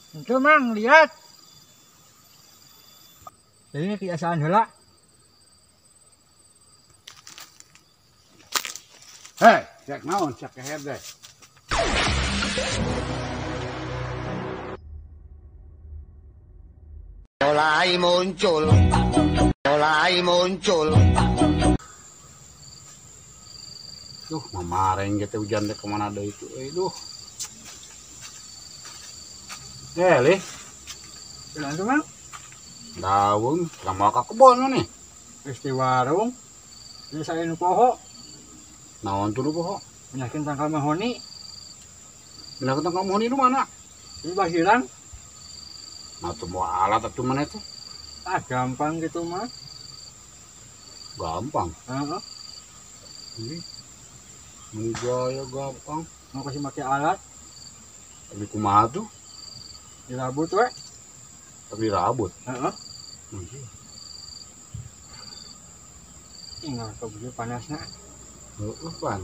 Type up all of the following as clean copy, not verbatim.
Itu mang lihat. Jadi kebiasaan heula. Hei, cek naon cek keher deh. Mulai muncul. Mulai muncul. Duh, mamareng gitu hujan deh kemana ada itu. Duh. Lih. Jalan tuh, Mang. Dawung, lama ka kebon nih. Geus di warung. Geus aya nu poho. Naon tuh nu poho? Menyakin tangkal mahoni. Menyakin tangkal mahoni nu mana? Di basiran. Nah, tuh mau alat atuh mana teh? Ah, gampang gitu mah. Gampang. Heeh. Ini. Ini gaya gampang. Mau kasih pakai alat? Tapi kumaha tuh? Dirabut we. Tapi dirabut. Heeh. Ingat kok begitu panasnya. Heeh, pan.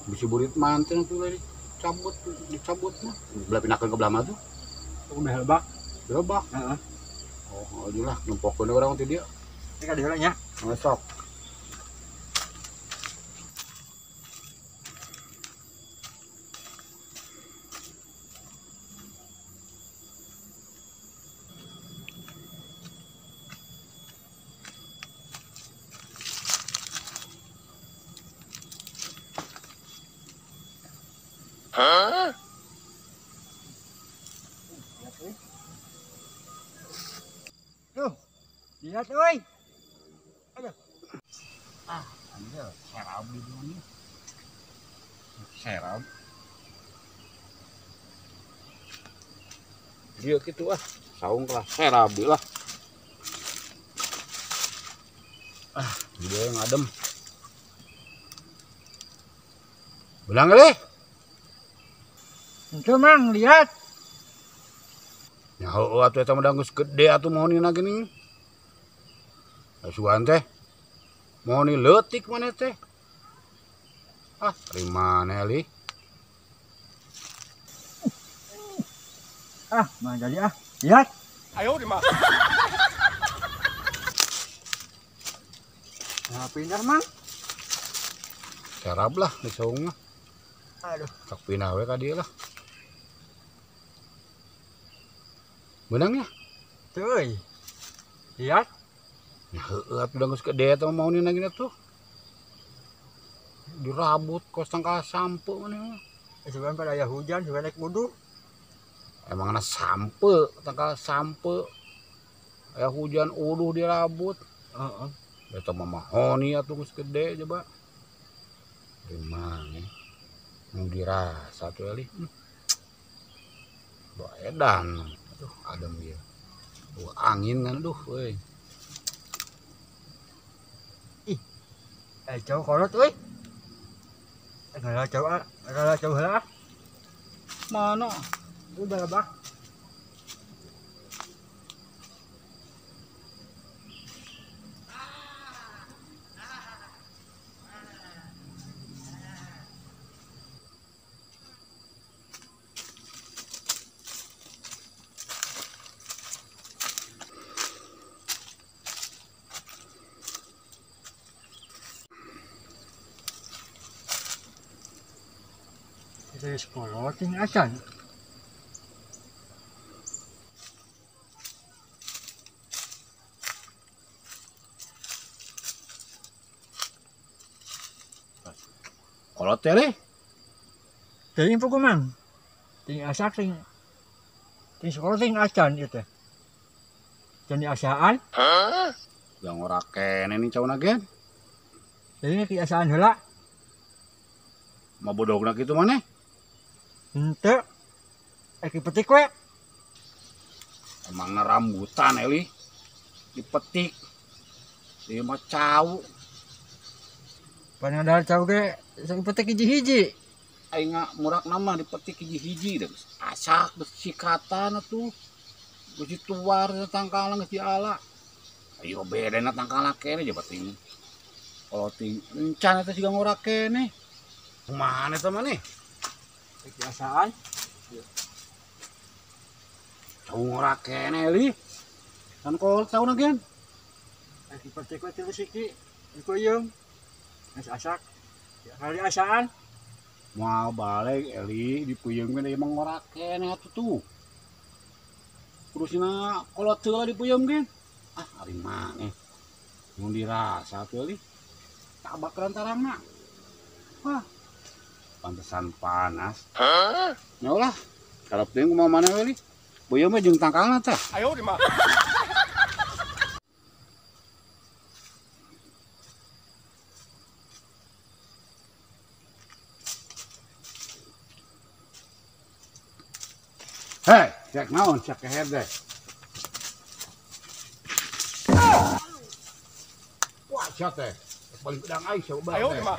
Bisi burit manten tuh dari cabut, dicabut mah. Belah pindahkeun ke belah mana tuh? Aku belah lebak. Lebak. Heeh. Oh, ajulah nempokeun urang teh dia. Ini ka dieu nya. Masuk. Hah? Tuh, lihat oi. Aduh. Ah, anjir, serab di dunia. Serab. Dia gitu ah, saung lah, serab lah. Ah, dia yang adem. Belang kali? Itu mang lihat. Ya heueuh atuh eta mah geus gede atuh mohonina geuning. Asuhan teh. Mohoni leutik maneh teh. Ah, dari mana li? Ah, mah jadi ah. Lihat. Ayo di mah. Nah, pindah mang. Serab lah di saung mah. Aduh. Sok pindah we ka dieu lah. Benang ya? Tuh. Lihat. Ya heueuh atuh geus gede eta mah maunina gini tuh. Dirabut kos tangkal sampe maneh mah. Sebenarnya pada aya hujan, sebenarnya naik wudu. Emangna sampe, tangkal sampe. Aya hujan uduh dirabut. Heeh. Eta mah mahoni atuh geus gede coba. Di mana? Nu dirasa tuh eli. Bawa edan. Aduh, adem dia. Tuh angin kan aduh euy. Ih. Jauh kolot euy. Ngalah jauh ah, ngalah jauh heula ah. Mana? Udah lebak. Dari sekolah ting acan. Kolot teh leh. Teuing pokok mang. Ting asak ting ting sekolah ting acan ieu teh. Can diasaan. Hah? Yang ora kene nih cauna gen. Teuing diasaan heula. Mau bodogna kitu maneh? Henteu. Dipetik we. Emangna rambutan eli dipetik. Ieu mah cau. Panadar cau ge sok dipetik hiji-hiji. Aing murakna mah dipetik hiji-hiji deh. Asak geus sikatan atuh. Geus dituar tangkalna geus diala. Ayo bedena tangkalna kene coba ting. Kalau ting encan eta siga ngorak kene. Kumaha eta maneh? Kebiasaan. Cau ngorak keneh li. Kan kolot sauna gen. Ai dipetik we tilu siki. Dipeuyeum. Geus asak. Kali asaan. Moal balik Eli dipeuyeum ge emang ngorak keneh atuh tuh. Kurusina kolot heula dipeuyeum ge. Ah ari maneh. Mun dirasa tuh Eli. Tabak lantarangna. Wah. Pantesan panas. Hah? Ya ulah. Kalau teuing kumaha maneh Eli? Peuyeum mah jeung tangkalna tah. Ayo di mah. Hei, cek naon cek keher deh. Wah, sia teh. Paling pedang aing sia. Ayo di mah.